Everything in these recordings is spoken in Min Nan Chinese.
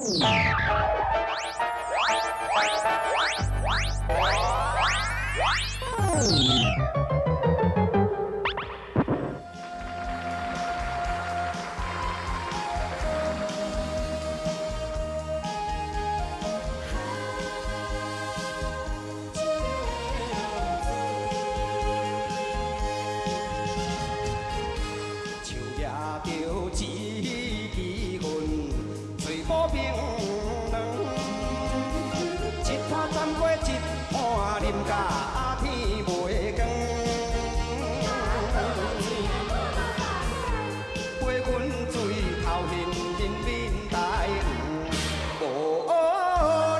手举着一支烟，嘴无冰凉，一摊斩过一摊，啉甲天袂光。陪阮水头现现面大黄，无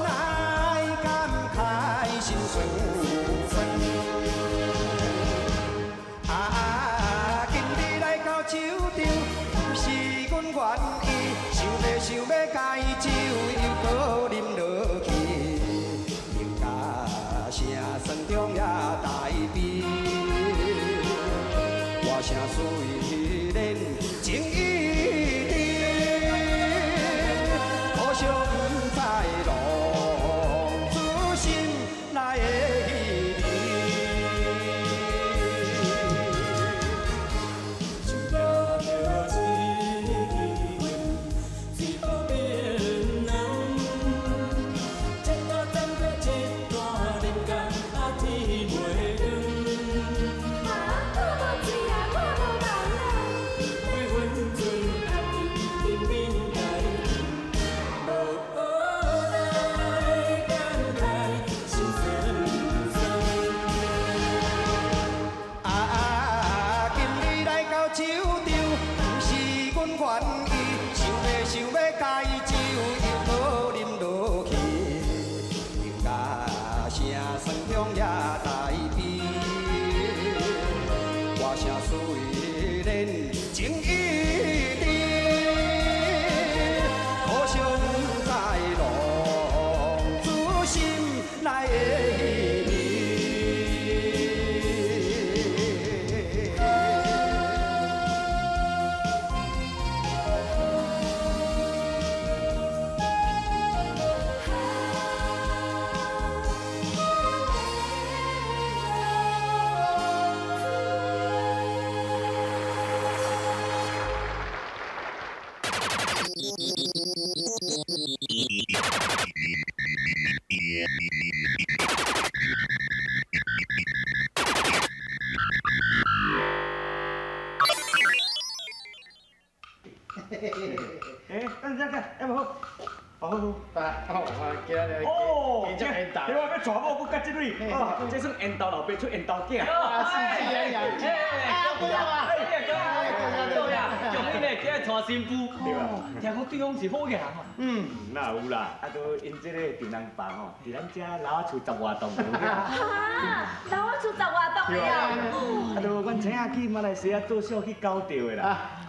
奈感慨心酸酸。啊，今日来到酒场，毋是阮愿意，想欲想欲共伊酒又阁啉落去，饮甲声酸中也大悲。歌声虽然情意长，可惜不知浪子心内的彼手举着一支烟，水无冰凉。一段斩过一段，啉甲天袂光。啊，看无水啊，看无人啊！陪阮醉头面面大黄，无奈感慨心酸酸。啊，今日来到酒场，毋是阮愿意，想欲想欲共伊酒又阁啉落去，饮甲声酸中也大悲。歌声虽然情意长，可惜不知浪子心内的彼暝。欸，等等等，哎无好，好好。啊，我今日哦，今日缘投对，我欲娶某，阁结这蕊，哦，这算缘投老爸出缘投囝。啊，是是啊，是啊，啊，对啊，对啊，恭喜呢，今日娶新妇，对啊听讲对方是好额人吼。嗯，哪有啦？啊，都𪜶这个丈人爸吼，伫咱遮老仔厝十外栋有影。哈，老仔厝十外栋的啊！啊，都阮知影去马来西亚做小去交到的啦。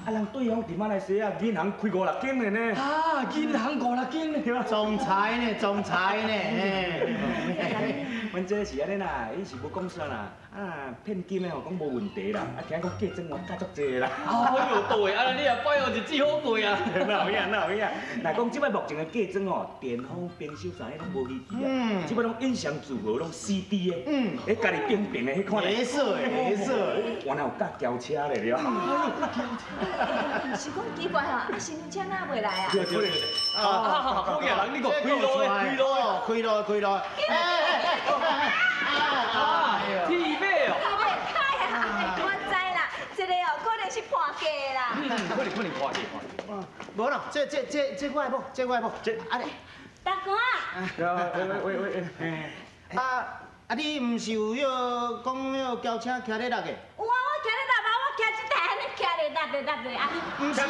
啊，人对方伫马来西亚银行开五六间的呢。啊，银行五六间呢。对啊。总裁呢，总裁呢，嘿。阮这是按呢啦，伊是无讲啥啦，啊，骗金的吼讲无问题啦，啊，听讲嫁妆嘛嫁足济啦。哎呦，对，啊，你也摆哦，日子好过啊。哪有影，哪有影？若讲这摆目前的嫁妆吼，电风、冰箱啥迄拢无稀奇啊，这摆拢音响组合拢 CD 的，迄家己变变的彼款。没错，没错。原来有驾轿车咧，了。是讲奇怪吼，啊，新娘车哪袂来啊？对对对。啊，好额人，你讲开路的，开路的，开路，开路。哎哎哎！啊，铁马哦。开啊！我知啦，这个哦，可能是破价的啦。可能可能破价。无啦，这这这这我的某，这我的某，这啊你，大哥啊！喂喂喂喂，啊啊！你毋是有彼个讲彼个轿车骑咧落的？有啊，我骑咧落啊，我骑这台按呢骑咧落咧落咧啊。毋是，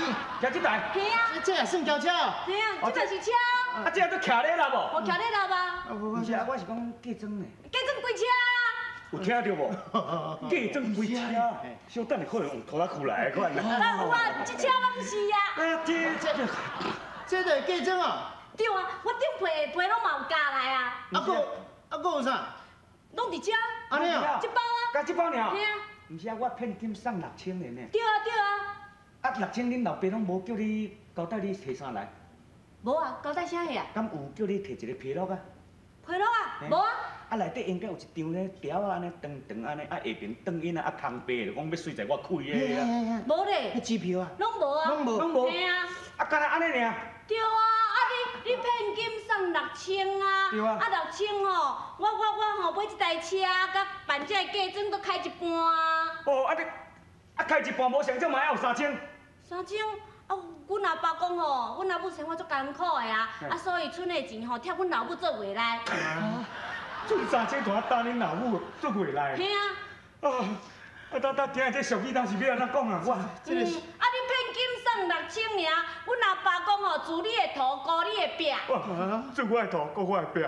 骑这台？嘿啊。这也算轿车哦。嘿啊，这就是车。啊，这都骑咧落无？我骑咧落啊。毋是啊，我是讲嫁妆呢。嫁妆几车啊？有听到无？嫁妆几车？小等下可能用拖拉库来的款啦。啊有啊，这车拢是啊。啊，这这这就是嫁妆啊？对啊，我顶批的批拢嘛有加来啊。啊，阁啊阁有啥？拢伫遮。按呢哦。这包啊。佮这包尔。嘿啊。毋是啊，我骗金送六千的呢。对啊对啊。啊，六千，恁老爸拢无叫你交代你提啥来？無啊，交代啥貨啊？敢有叫你提一個批錄啊？批錄啊？無啊？啊，內底應該有一張咧條仔按呢長長按呢，啊下爿轉印啊，啊空白的，講欲隨在我開的啊。無咧。彼支票啊？攏無啊。攏無。攏無。嘿啊。啊，敢若按呢爾？對啊，啊你你騙金送六千啊，對啊啊六千吼，我我我吼買這台車，佮辦這个嫁妝閣開一半啊。哦，啊你啊開一半無上少嘛愛有三千。三千啊，阮阿爸講吼，阮阿母生活足艱苦的啊，啊所以賰的錢吼貼阮老母做月內。賰三千大擔恁老母做月內。嘿啊。啊，啊，等等，聽這俗語，當是欲按怎講啊？我，嗯，啊你騙金送六千爾，阮阿爸講吼，自你的塗，顧你的壁。自我的塗，顧我的壁。